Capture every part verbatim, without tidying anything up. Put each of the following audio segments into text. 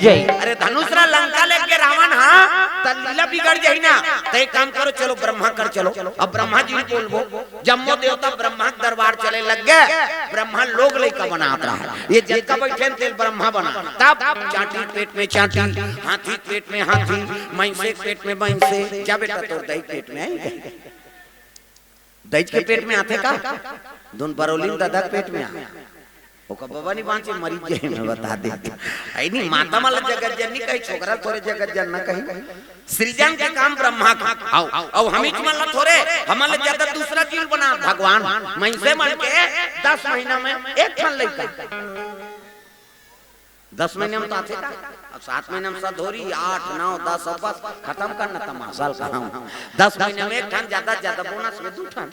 जय। अरे धनुष ला लंका लेके रावण, हाँ, त लीला बिगड़ जाही ना। त एक काम करो, चलो ब्रह्मा कर चलो। अब ब्रह्मा जी बोलबो, जम्मो देवता ब्रह्मा के दरबार चले लग गे। ब्रह्मा लोग लइका बनात रहा, ये जतका बैठे तेल ब्रह्मा बना। तब चांटी पेट में चांटी, हाथी पेट में हाथी, मइसे पेट में मइसे, जा बेटा तोर दई पेट में आई। दई के पेट में आथे का? धुन बरौलिन दादा के पेट में आ। ओकर बबा नहीं बांचे, मरी जाए, मैं बता दे। आई नहीं, माता मन ला जगत जननी कही, छोकरा थोरे जगत जनना कही। सृजन के काम ब्रह्मा का। आओ, आओ, हमीच मन ला थोरे, हमन ले ज्यादा दूसरा जीव बना भगवान। मइसे मन के दस महीना में एक ठन लइका। दस महीना में तो आथे का? अब सात महीना में सधोरी, आठ, नौ, दस, अब बस खतम करना तमाशा ल कहा हूँ। दस महीना में एक ठन, ज्यादा ज्यादा बोनस में दू ठन।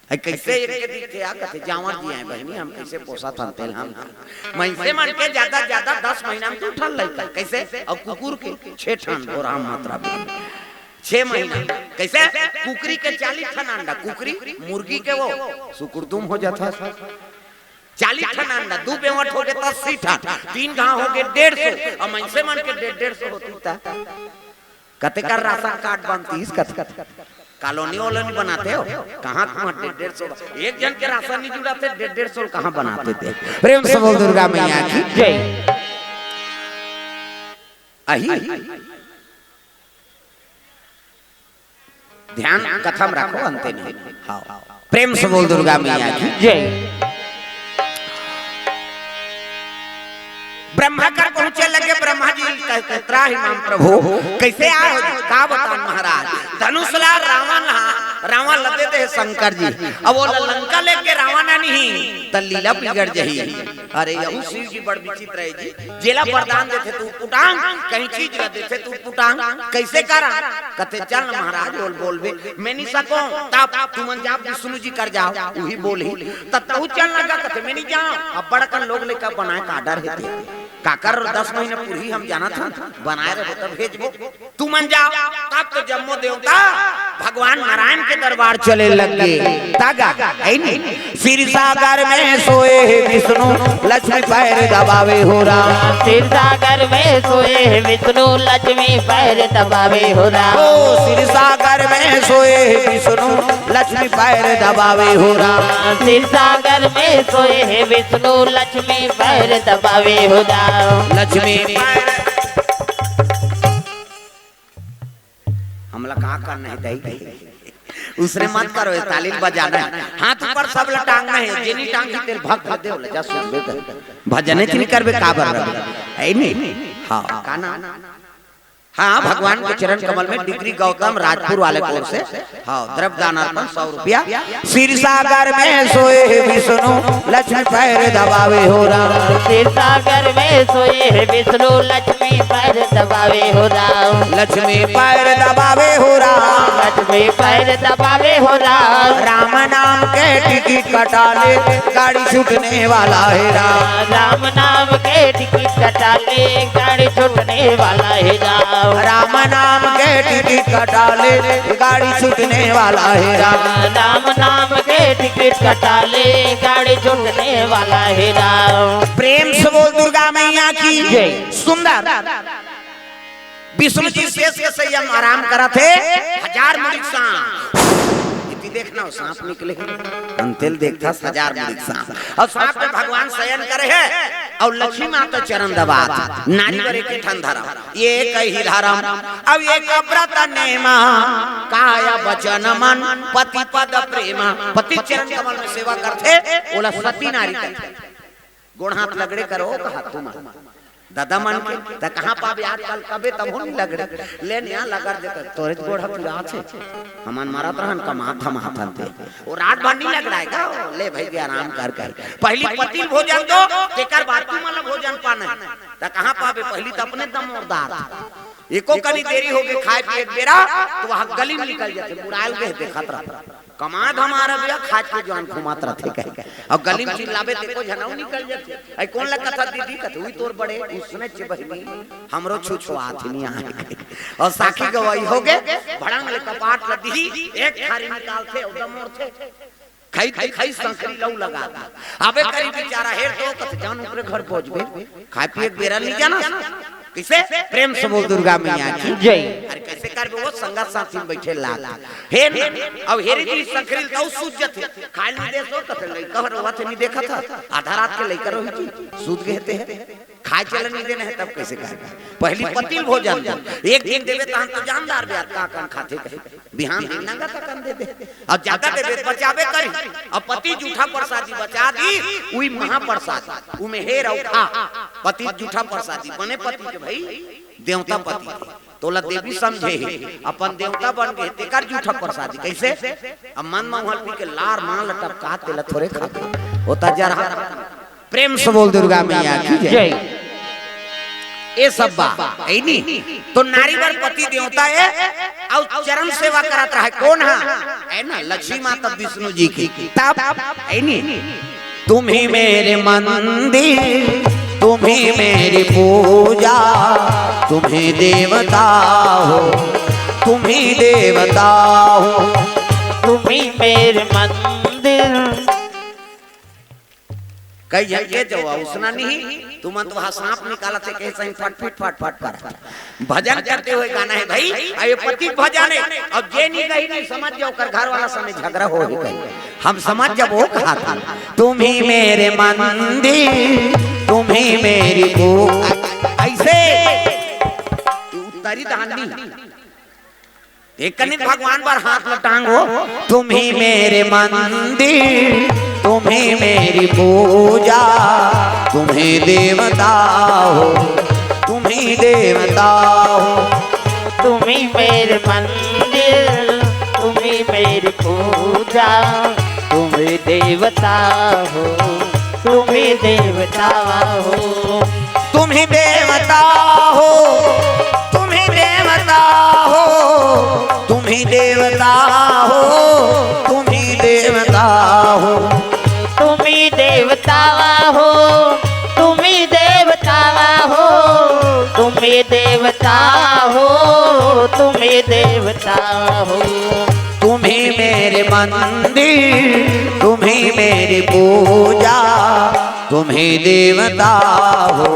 अरे कैसे एक के दिखथे आ, कथे जांवर जी आए बहिनी, हम कैसे पोसत हन तेल हम। मइसे मन के ज्यादा ज्यादा दस महीना में दू ठन लइका। कैसे? अउ कुकुर के छह ठन, बोरा मात्रा में। छह महीना। कैसे? कुकरी के चालीस ठन अंडा, कुकरी, मुर्गी के वो सुकुरदुम हो जाता है। चालीस ठन अंडा, दू बेवट हो गे त अस्सी ठन, तीन घाव हो गे डेढ़ सौ, अउ मइसे मन के डेढ़ डेढ़ सौ होती त कते कर राशन कार्ड बनतीस? कत कॉलोनी वोलोनी बनाते हो? कहाँ तुम्हार डेढ़ डेढ़ सौ? एक जन के राशन नहीं जुड़ाते, डेढ़ डेढ़ सौ कहाँ बनाते थे? प्रेम से बोल दुर्गा मैया की। जय। अही ध्यान कथा म रखो, अंते नहीं। हाँ, प्रेम से बोल दुर्गा मैया की। जय। ब्रह्मा कर पहुंचे लगे, ब्रह्मा जी कह-, कहत रहा, "हे माम प्रभु, कैसे आए हो?" का बतान महाराज, धनुष ला रावण ला, रावण ला दे दे शंकर जी, अब वो लंका लेके रावण नहीं त लीला बिगड़ जही। अरे यहू शिव जी बड़ विचित्र है जी, जेला वरदान देथे तू पुटांग, कहीं चीज ला देथे तू पुटांग, कैसे करा? कथे चल महाराज बोल बोलबे, मैं नहीं सको, तब तुमन जाओ विष्णु जी कर जाओ, वही बोलही। तब तू चल लगा, कथे मैं नहीं जाओ, अब बड़कन लोग लेकर बनाए का डर है ते। काकर दस महीना पूरी हम जाना था, बनाए रहे तो भेजबो। तुमन जाओ, तब तो जम्मो देवता भगवान नारायण के दरबार चले लग गे। तागा, है नी? क्षीर सागर में सोए हे विष्णु, लक्ष्मी पैर दबावे हो राम। क्षीर सागर में सोए हे विष्णु, लक्ष्मी पैर दबावे हो राम। ओ, क्षीर सागर में सोए हे विष्णु, लक्ष्मी पैर दबावे हो राम। क्षीर सागर में सोए हे विष्णु, लक्ष्मी पैर दबावे हो राम। लक्ष्मी पैर हमला का करना है दाई? उसने मत करो, ये ताली ल बजाना है। हाथ ऊपर सब ल टांगना है, जेनी टांगी तेल भक्त दे, बोले, जा सुन बे, भजने च नहीं करबे, का बर रहे? है नहीं? हाँ, का नाम? हाँ, भगवान के चरण कमल में डिग्री गौतम राजपुर वाले कोर से, हाँ, द्रव्य दान अर्पण सौ रुपया। क्षीर सागर में सोए हे विष्णु, लक्ष्मी पैर दबावे हो राम। क्षीर सागर में सोए हे विष्णु, लक्ष्मी पैर दबावे हो राम। लक्ष्मी पैर दबावे हो राम। लक्ष्मी पैर दबावे हो राम। राम नाम के टिकट कटा ले, गाड़ी छूटने वाला है राम। राम नाम के टिकट कटा ले, गाड़ी छूटने वाला है राम। राम नाम के टिकट कटा ले, गाड़ी छूटने वाला है राम। राम नाम के टिकट कटा ले, गाड़ी छूटने वाला है राम। प्रेम से बोल दुर्गा मैया की जय। सुंदर। विष्णु जी शेष के सैया म आराम करत हे, हजार मुड़ी के सांप। इति देखना, वो सांप निकले हे। अंते ल देखथस, हजार मुड़ी के सांप। अउ सांप में भगवान शयन करे हे, अउ लक्ष्मी माता चरण दबात। नारी बर एक ठन धरम, ये कही धरम, अब ये का व्रत नेमा, काय वचन मन, पति पद प्रेमा। पति चरण कमल में सेवा करथे, ओला सती नारी कथे। गोड़ हाथ लगड़े करो, कहा तुम ददा मन के, त कहाँ पाबे आजकल, कबे तभो नहीं लगड़े। ले निया लगड़ दे कर, तोरे गोड़ हाथ पूरा छे। हमन मरत रहन, कमात हम हाथन ते। वो रात भर नहीं लगड़ाएगा, ले भाई के आराम कर कर। पहली पति ल भोजन दो, तेकर बाद तुमन ल भोजन पाना। त कहाँ पाबे, पहली त अपने दम मोरदार। एको कनी देरी हो गई खाए पिए के बेरा, तो वहाँ गली में निकल जाते, बुड़ायल के देखत रहते। कमाए धमाए भैया, खाए के जवान घुमात रथे कहे। अउ गली में चिल्लाबे ते को झनऊ निकल जाथे। "अई कोन ला कथा दीदी?" कथे, "उई तोर बड़े, उसने चे बहिनी, हमरो छुछुआत ही नहीं आए।" अउ साखी गवाही हो गे, भड़ंग ले कपाट ल दिही, एक थारी निकालथे, अउ दमोरथे। खाई, खाई, खाई, संकरी लऊ लगा दी। अबे करी बेचारा हेर तो, कथे, "जान ओकरे घर पहुंचबे, खाए पिए के बेरा नहीं जाना।" कइसे? प्रेम से बोल दुर्गा मैया की जय। अरे कइसे करबे वो संगत साथी में बइठे लात। हे न, अब हेरे जी संकरी ल तउ सूझ जथे। खाय ल नइ दे सो, कथे लइका हर रोवत हे, नइ देखत हस? आधा रात के लइका रोही जी, सूत गे हे ते। खाय चलन नइ देना हे, तब कइसे करबे? पहिली पति ल भोजन दे। एक दिन देबे तहन तो जानदार बे, का कन खाथे कहे। बिहान दिन नंगा तकन दे दे। अब जादा देबे त बचाबे करही। अब पति जूठा प्रसादी बचा दी, उही महाप्रसाद। उमे हेर अउ खा। पति जूठा प्रसादी, बने पति के भई, देवता पति के। तोला देवी समझे हे, अपन देवता बन गे, तेकर जूठा प्रसादी। कइसे? अब मन म उहल पी के लार मां ल टपका, तेला थोरे खा के। ओता जरहा। प्रेम से बोल दुर्गा मैया की जय। जय। ए सब बा, हे नी? तो नारी बर पति देवता ए, अउ चरण सेवा करत रहय। कोन हा? हे ना, लक्ष्मी माता विष्णु जी की। तब, हे नी? तुम ही मेरे मंदिर, तुम ही मेरी पूजा, तुम ही देवता हो, तुम ही देवता हो। तुम ही मेरे मंदिर। कई झन के जवा उसना नहीं, तुमन तो वहाँ सांप निकालत हे, कहे सही फट फट फट फट कर। भजन करते हुए गाना हे भई, अउ ए पति के भजन हे। अब जे नइ गही, नइ समझ जाव, ओकर घर वाला सने झगरा होही कही। हम समझ जब वो कहा था, तुम ही मेरे मंदिर, तुम ही मेरी पू-, अइसे। उत्तरी दानी। एक कनिक भगवान बर हाथ ल टांगो। तुम ही मेरे मंदिर, तुम ही मेरी पूजा, तुम ही देवता हो, तुम ही देवता हो। तुम ही मेरे मंदिर, तुम ही मेरी पूजा, तुम ही देवता हो, तुम ही देवता हो। तुम ही देवता हो, तुम ही देवता हो, तुम ही देवता हो, तुम ही देवता हो। तुम ही देवता हो, तुम ही देवता हो, तुम ही देवता हो, तुम ही देवता हो। तुम ही मेरे मंदिर, तुम ही मेरी पूजा, तुम ही देवता हो,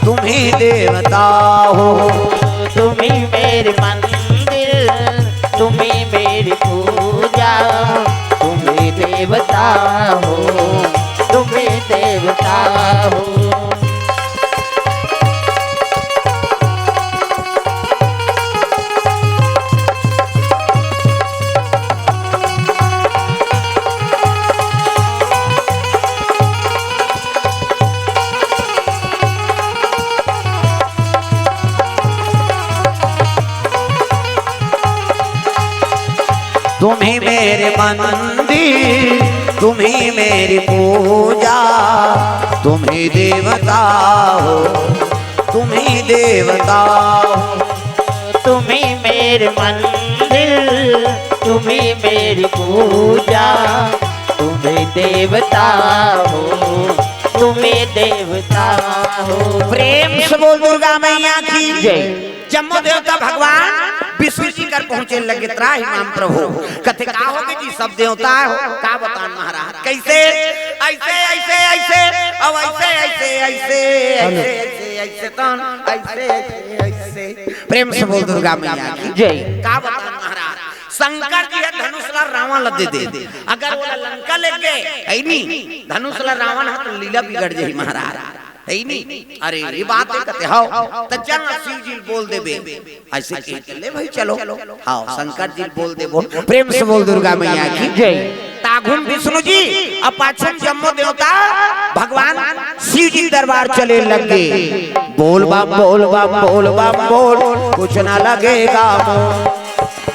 तुम ही देवता हो। तुम ही मेरे मंदिर, तुम ही मेरी पूजा, तुम ही देवता हो, तुम ही देवता हो। तुम ही मेरे मंदिर, तुम ही मेरी पूजा, तुम ही देवता हो, तुम ही देवता हो। तुम ही मेरे मंदिर, तुम ही मेरी पूजा, तुम ही देवता हो, तुम ही देवता हो। प्रेम से बोल दुर्गा मैया की जय। जम्मो देवता भगवान विष्णु जी कर पहुंचे लगे, त्राहि माम प्रभु। कथे का होगे जी, सब देवता हो, का बतान महाराज, कइसे? अइसे, अइसे, अइसे, अब अइसे, अइसे, अइसे, अइसे, अइसे, अइसे, तन, अइसे, अइसे, अइसे। प्रेम से बोल दुर्गा मैया की जय। का बतान महाराज, शंकर जी हे धनुष ला रावण ला दे दे, अगर ओला लंका ले गे, हे नी, धनुष ला रावण हा तो लीला बिगड़ जाही महाराज। हे नी? अरे, ये बात हे कथे, हव। त चल ना, शिव जी ल बोल देबे। अइसे कहे त ले भई, चलो। हव, शंकर जी ल बोल देबो। प्रेम से बोल दुर्गा मैया की जय। त आघू म विष्णु जी, अउ पाछू म जम्मो देवता, भगवान शिव जी के दरबार चले लगे। बोल बम, बोल बम, बोल बम, बोल, कुछ ना लगेगा मोल।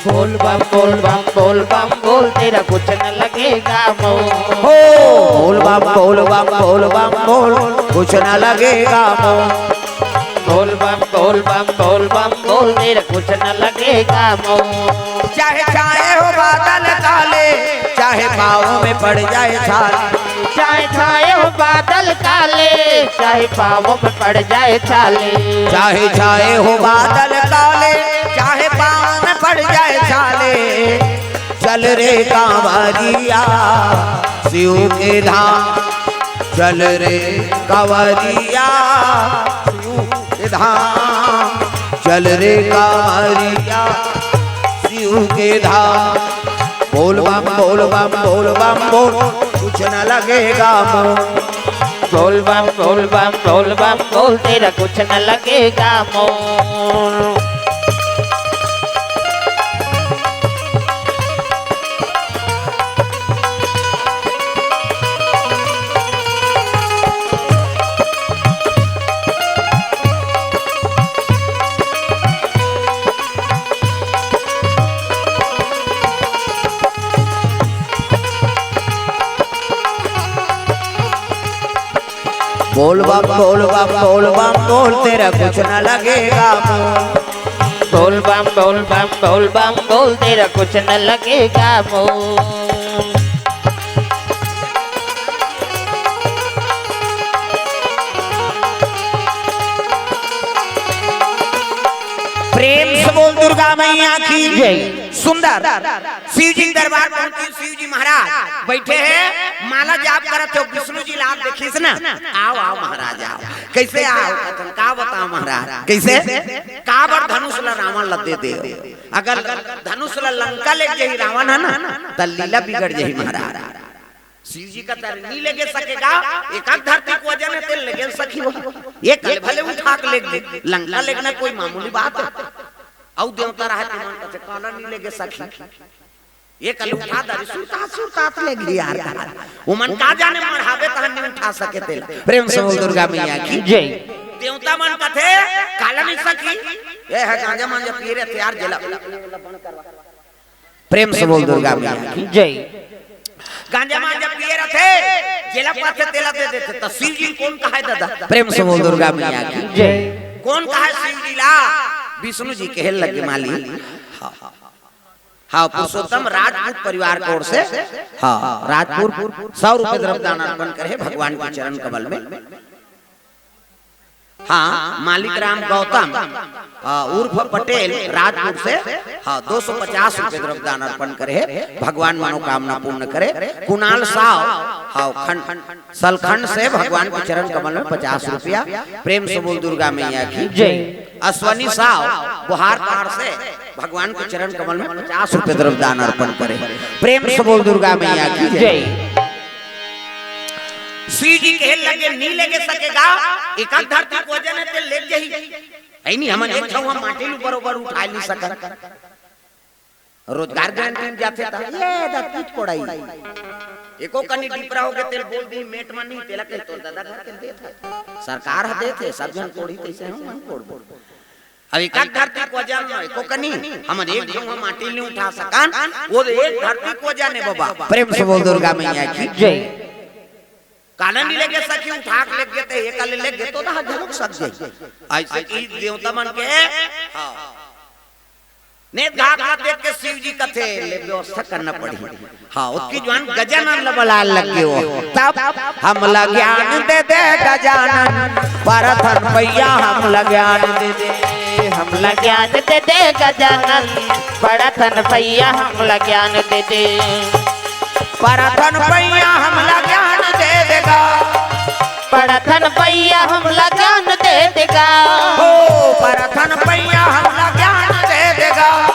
बोल बम, बोल बम, बोल बम, बोल, तेरा कुछ न लगेगा मोल। हो, बोल बम, बोल बम, बोल बम, बोल, कुछ न लगेगा मोल। बोल बम, बोल बम, बोल बम, बोल, तेरा कुछ न लगेगा मोल। चाहे छाए हो बादल काले, चाहे पाँव में पड़ जाए छाले। चाहे छाए हो बादल काले, चाहे पाँव में पड़ जाए छाले। चाहे छाए हो बादल काले, चाहे पाँव में पड़ जाए छाले। चल रे कांवरिया शिव के धाम, चल रे कांवरिया शिव के धाम, चल रे कांवरिया शिव के धाम। बोल बम, बोल बम, बोल बम, बोल, कुछ न लगेगा मोल। बोल बम, बोल बम, बोल बम, बोल, तेरा कुछ न लगेगा मोल। बोल बम, बोल बम, बोल बम, बोल, तेरा कुछ न लगेगा मोल। बोल बम, बोल बम, बोल बम, बोल, तेरा कुछ न लगेगा मोल। प्रेम से बोल दुर्गा मैया की जय। सुंदर शिव जी के दरबार पहुंचे, शिव जी महाराज बैठे हैं, माला जाप करत हो। विष्णु जी ला देखिस ना, आओ, आओ महाराज, आओ। कैसे आओ? कथन का बताओ महाराज, कैसे? काबर धनुष ला रावण ला दे दे। अगर धनुष ला लंका ले जाही रावण है ना, त लीला बिगड़ जाही महाराज। शिव जी का तर नी लेगे सकेगा, एक आध धरती के वजन है, तेल लेगे सकी हो। ये कल भले उठा के लेग दे, लंका लेगना कोई मामूली बात है। अउ देवता रहे ते मन कथे, काला नी लेगे सकी। ये कल उठा दे, सुरतात, सुरतात लेग लिया यार। वो मन का जाने मढ़ावे तहन नी उठा सके तेला। प्रेम से बोल दुर्गा मैया की जय। देवता मन कथे, काला नी सकी। ये है गांजा मांजा पी रहे थे यार, जेला। प्रेम से बोल दुर्गा मैया की जय। गांजा मांजा पिए रथे, जेला पाथे तेला दे देथे, त शिव जी कोन कहाय दादा? प्रेम से बोल दुर्गा मैया की जय। कोन कहाय शिव जी ला? विष्णु जी कहे लगे माली। हाँ, हाँ, पुरुषोत्तम राजपूत परिवार की ओर से, हाँ, राजपूत सौ रुपए द्रव्य दान अर्पण करे भगवान के चरण कमल में। हाँ, मालिक राम गौतम, हाँ, उर्फ पटेल, राजपुर से, हाँ, दो सौ पचास रुपए द्रव्य दान अर्पण करे हे, भगवान मनोकामना पूर्ण करे। कुणाल साव, हाँ, खंड, सलखंड से भगवान के चरण कमल में पचास रुपया। प्रेम से बोल दुर्गा मैया की जय। अश्वनी साव, बोहार पहाड़ से भगवान के चरण कमल में पचास रुपए द्रव्य दान अर्पण करे। प्रेम से बोल दुर्गा मैया की जय। शिव जी कहे लगे, "नी लेगे सकेगा, एक आध धरती के वजन है, ते लेग जाही।" ऐ नी, हमन एक ठउहा माटी ल बरोबर उठा नी सकन। रोजगार गारंटी में जाथे त, "ये दा पीठ कोड़ाई। एको कनी डिपरा होगे तेल बोल दी, मेट म नी, तेला कही तोर ददा घर के देत हे। सरकार ह देत हे, सब झन कोड़ी तइसे हम, हम कोड़बो।" अब एक आध धरती के वजन, एको कनी, हमन एक ठउहा माटी ल नी उठा सकन, वो एक धरती के वजन हे बाबा। प्रेम से बोल दुर्गा मैया की जय। काला नी लेगे सखी, उठा के लेगे ते, एक ले लेगे तो ना झलक सक जाई। अइसे कि देवता मन के, हाँ। नेत घात ला देख के शिव जी कथे, "ले व्यवस्था करना पड़ही।" हाँ, ओतकी जुवार गजानन ला बलाय लग गे हो। तब, "हमला ज्ञान दे दे गजानन, परथन पइया हमला ज्ञान दे दे।" हमला ज्ञान दे दे गजानन, परथन पइया हमला ज्ञान दे दे। परथन पइया हमला ज्ञान दे देगा। परथन पइया हमला ज्ञान दे देगा। हो, परथन पइया हमला ज्ञान दे देगा।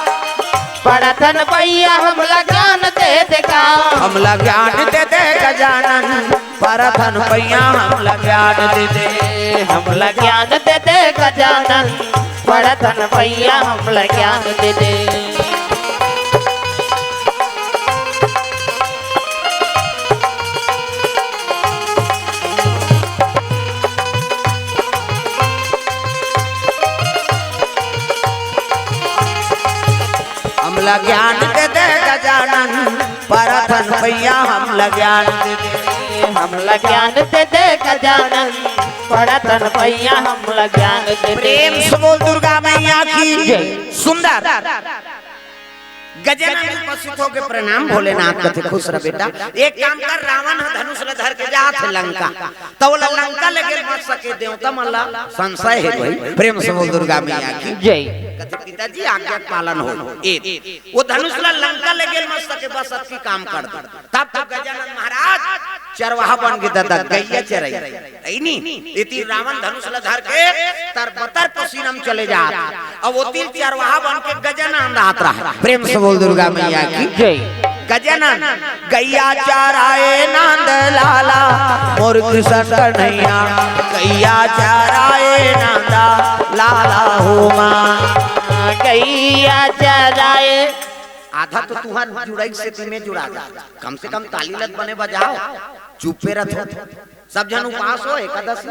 परथन पइया हमला ज्ञान दे देगा। हमला ज्ञान दे दे गजानन, परथन पइया हमला ज्ञान दे दे। हमला ज्ञान दे दे गजानन, परथन पइया हमला ज्ञान दे दे। हमला ज्ञान दे दे गजानन, परथन पइया हमला ज्ञान दे दे। हमला ज्ञान दे दे गजानन, परथन पइया हमला ज्ञान दे दे। प्रेम से बोल दुर्गा मैया की जय। सुंदर गजानन उपस्थित होके प्रणाम भोलेनाथ कथे, "खुश रह बेटा, एक काम कर, रावण ह धनुष ल धर के जात हे लंका, त ओला लंका लेगे मत सके।" देवता मन ला संशय हे भाई। प्रेम से बोल दुर्गा मैया की जय। पिताजी, आज्ञा पालन हो। ए, वो धनुष ला लंका ले गेल मत सके, बस अतकी काम कर दे। तब तो गजानन महाराज चरवाहा बन के ददा गैया चराई। ऐनी, इति रावण धनुष ला धर के तर बतर पसीना म चले जात। अब वो तीर चरवाहा बन के गजानन आत रहा। प्रेम से बोल दुर्गा मैया की। जय। गजानन, गैया चराए नंद लाला, मोर कृष्ण कन्हैया, गैया चराए नंद लाला हो माँ। गैया चराए। आधा तो तुहार जुड़ई से तिमे जुड़ा जा, कम से कम ताली लत बने बजाओ। चुप्पे रथो, सब झन उपास हो एकादशी।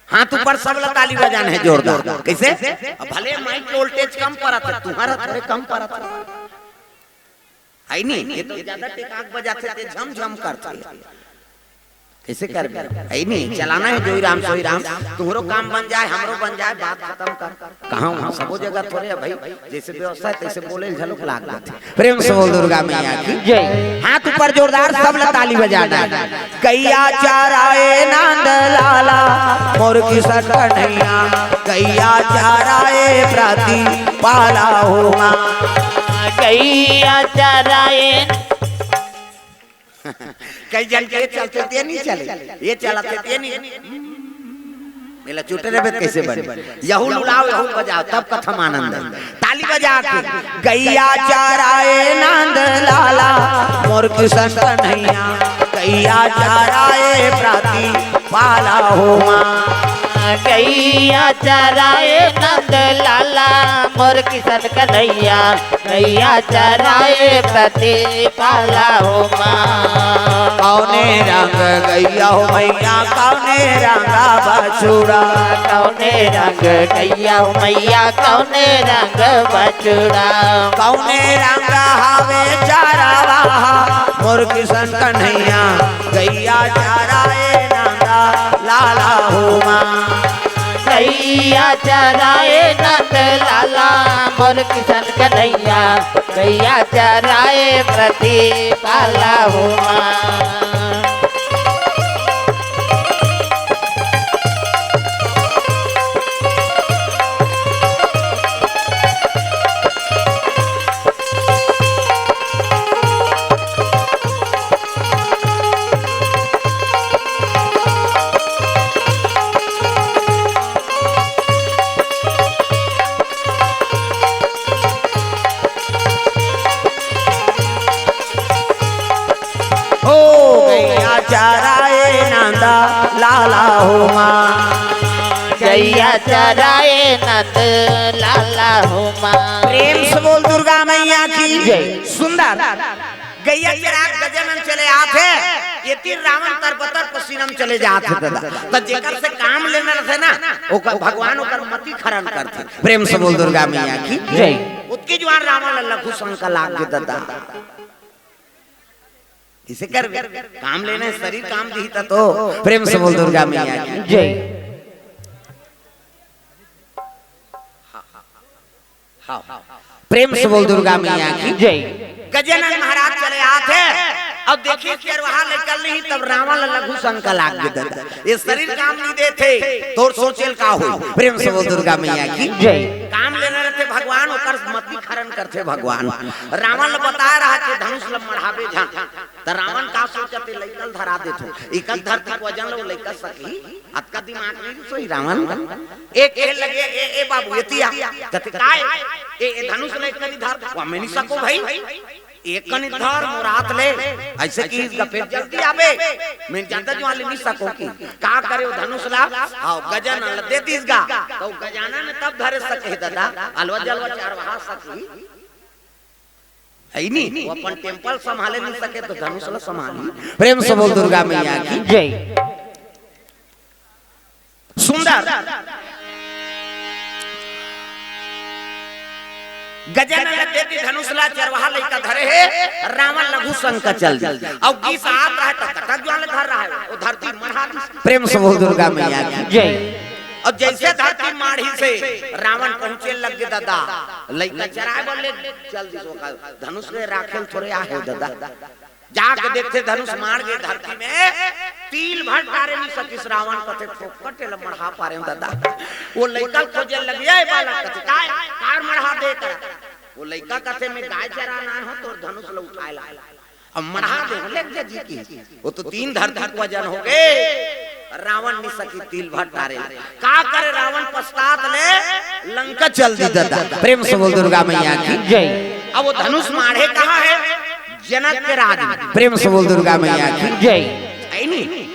हाथ ऊपर, सब ला ताली बजाना है जोरदार। कैसे? अब भले माइक के वोल्टेज कम परत है, तुहार थोड़े कम परत है। है नी? ये तो ज्यादा टेकाक बजाथे, ते झम झम करथे। कैसे करबे? है नी? चलाना है जोई राम सोई राम, तुहरो काम बन जाए, हमरो बन जाए, बात खत्म कर। कहाँ वहाँ सबो जगह थोड़े है भाई, जैसे व्यवस्था है तैसे बोले झलक लाग जाथे। प्रेम से बोल दुर्गा मैया की। जय। हाथ ऊपर जोरदार, सब ला ताली बजाना है। गैया चराए नंद लाला, मोर किशन कन्हैया, गैया चराए प्रति पाला हो माँ। गैया चराए। कई जन के चलते ते नहीं चले, ये चलते ते नहीं। मेला चुटे रहबे कैसे बने? यहू लुलाओ, यहू बजाओ, तब कथम आनंद है। ताली बजा के, गैया चराए नंद लाला, मोर किशन कन्हैया, गैया चराए प्रति पाला हो माँ। गैया चराए नंद लाला, मोर किशन कन्हैया, गैया चराए प्रति पाला हो माँ। कौने रंग गैया हो मैया, कौने रंग बछुड़ा। कौने रंग गैया हो मैया, कौने रंग बछुड़ा। कौने रंग हावे चरावा, मोर किशन कन्हैया, गैया चराए नंदा लाला हो माँ। गैया चराए नंद लाला, मोर किशन कन्हैया, गैया चराए प्रति पाला हो माँ। हो गैया चराए नंद लाला हो माँ। गैया चराए नंद लाला हो माँ। प्रेम से बोल दुर्गा मैया की जय। सुंदर। गैया चरा के गजानन चले आथे, ये तीर रावण तरबतर पसीना म चले जाथे दादा। त जेकर से काम लेना रथे ना, ओकर भगवान ओकर मति खरन करथे। प्रेम से बोल दुर्गा मैया की जय। ओतकी जुवार रावण ल लघु शंका लाग गे दादा। इसे कर काम लेना है, शरीर काम दिही त तो। प्रेम से बोल दुर्गा मैया की जय। हाँ। प्रेम से बोल दुर्गा मैया की जय। गजानन महाराज चले आथे, अब देखिए चरवाहा लेकर नहीं, तब रावण ल लघु शंका लाग गे दादा। ये शरीर काम नहीं देथे, तोर सोचेल का होई। प्रेम से बोल दुर्गा मैया की जय। काम लेना रथे भगवान, ओकर मति खरन करथे भगवान। रावण ल बताए रहा कि धनुष ल मढ़ाबे झन। त रावण का सोचथे, लइका ल धरा देथो। इकल धरती वजन लो लइका सकी, अतका दिमाग नहीं सोई रावण। एक ए लगे, ए, ए बाबू, एती आ। कथे, "काय? ए, ए धनुष ले कनी धर।" "वा, मैं नहीं सको भाई। एक कनी धर, मोर हाथ ले।" ऐसे कि इसका फिर जल्दी आबे। मैं जानता जो आले नहीं सको की। का करे वो धनुष ला? आओ, गजानन ला दे दीस गा। तो गजानन ने तब धरे सके दादा। अलवा जलवा चार वहा सकी। है नी? वो अपन टेम्पल संभाले नहीं सके तो धनुष ला संभाली। प्रेम से बोल दुर्गा मैया की जय। सुंदर। गजानन ल दे दी धनुष ला, चरवाहा लइका धरे हे, रावण लघु शंका चल दी। अउ गीस आत रहे त कटक ज्वाल धर रहा है, वो धरती मढ़ा दी। प्रेम से बोल दुर्गा मैया की जय। अउ जैसे धरती माढ़ी से रावण पहुंचे लग गे दादा, लइका चराए बर ले चल दी। धनुष ले राखेल थोड़े आहे दादा। जाके देखथे धनुष माढ़ गे धरती में, तिल भर टारे नइ सकिस रावण। कथे, "फोकट एला मढ़ा पारेंव ददा।" वो लइका ल खोजे लगे, "ए बालक," कथे, "काय? कार मढ़ा दे कर।" वो लइका कथे, "मैं गाय चराना हो, तोर धनुष ल उठाए ला।" अब मढ़ा दे, ले जा जी की। वो तो तीन धरती के वजन हो गे। रावण नइ सकिस तिल भर टारे। का करे रावण, पछतात ले लंका चल दिस ददा। प्रेम से बोल दुर्गा मैया की जय। अब वो धनुष माढ़े कहाँ हे? जनक के राज में। प्रेम से बोल दुर्गा मैया की जय। हे नी?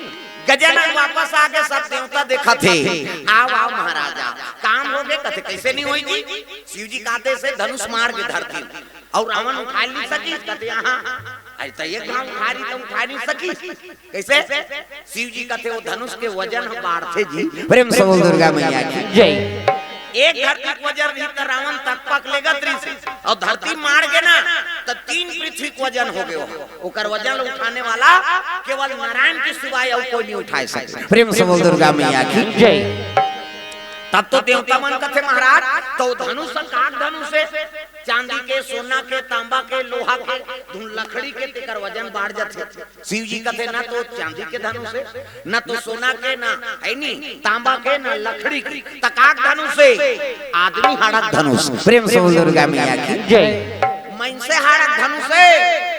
गजानन वापस आ गे, सब देवता देखत हे। "आव, आव महाराज, आव।" काम हो गे, कथे, "कइसे नइ होही जी?" शिव जी कथे, "धनुष माढ़ गे धरती में।" अउ रावण उठाए नइ सकिस, कथे, "हाँ, अरे त एक घांव उठारी त उठाए नइ सकिस।" कइसे? शिव जी कथे, "वो धनुष के वजन ह बाढ़थे जी।" प्रेम से बोल दुर्गा मैया की जय। एक धरती के वजन रही त रावण तक पक लेगत रहिस, अउ धरती माढ़ गे ना, त तीन पृथ्वी के वजन हो गे। ओकर वजन ल उठाने वाला केवल नारायण के सिवाय अउ कोई नइ उठाए सके। प्रेम से बोल दुर्गा मैया की जय। तब तो देवता मन कथे, "महाराज, त वो धनुष ह काक धनुष हे, चांदी के, सोना के, तांबा के, लोहा के, धुन लकड़ी के, तेकर वजन बाढ़ जाथे।" शिव जी कथे, "ना तो चांदी के धनुष हे, ना तो सोना के, ना, हे नी, तांबा के, ना लकड़ी के, त काक धनुष हे?" "आदमी हाड़ा के धनुष।" प्रेम से बोल दुर्गा मैया की जय। "मइनसे हाड़ा के धनुष हे।"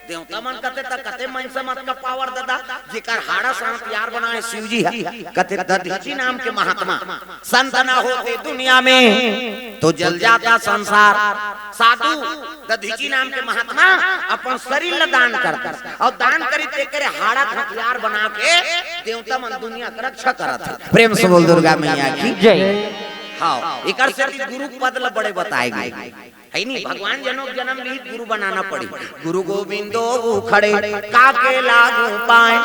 देवता मन कथे, "त कते मइनसे म अतका पावर ददा, जेकर हाड़ा से हथियार बनाए शिव जी ह?" कथे, "दधीचि नाम के महात्मा, संत ना होते दुनिया में तो जल जाता संसार।" साधु दधीचि नाम के महात्मा अपन शरीर ल दान करथे, अउ दान करिस तेकरे हाड़ा के हथियार बना के देवता मन दुनिया के रक्षा करत हे। प्रेम से बोल दुर्गा मैया की जय। हाँ, एकर सेती गुरु पद ल बड़े बताए गे। हे नी, भगवान जनो के जनम लिही, गुरु बनाना पड़ही। "गुरु गोविंदो उखड़े, काके लागू पाए,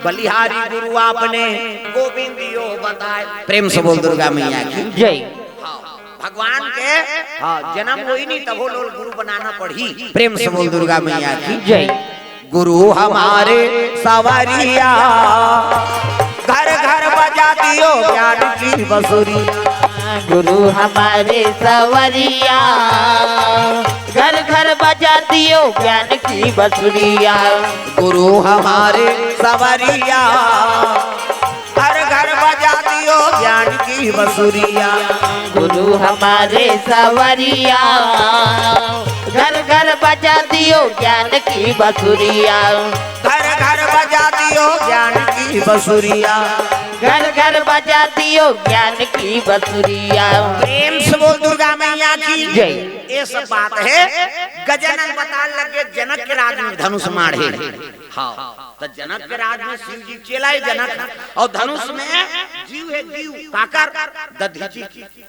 बलिहारी गुरु आपने, गोविंदियो बताए।" प्रेम से बोल दुर्गा मैया की जय। हाँ, भगवान के, हाँ, जनम होही नी, तभो ले गुरु बनाना पड़ही। प्रेम से बोल दुर्गा मैया की जय। गुरु हमारे सवरिया, घर घर बजा दियो ज्ञान की बसुरी। गुरु हमारे सवरिया, घर घर बजा दियो ज्ञान की बसुरिया। गुरु हमारे सवरिया, घर घर बजा दियो ज्ञान की बसुरिया। गुरु हमारे सवरिया, घर घर बजा दियो ज्ञान की बसुरिया। घर घर बजा दियो ज्ञान की बसुरिया। घर घर बजा दियो ज्ञान की बसुरिया। प्रेम से बोल दुर्गा मैया की जय। ये सब बात हे, गजानन बताए लगे जनक के राज में धनुष माढ़े। हाँ, त जनक के राज में शिव जी चेला हे जनक, अउ धनुष में जीव हे, जीव काकर? दधीचि।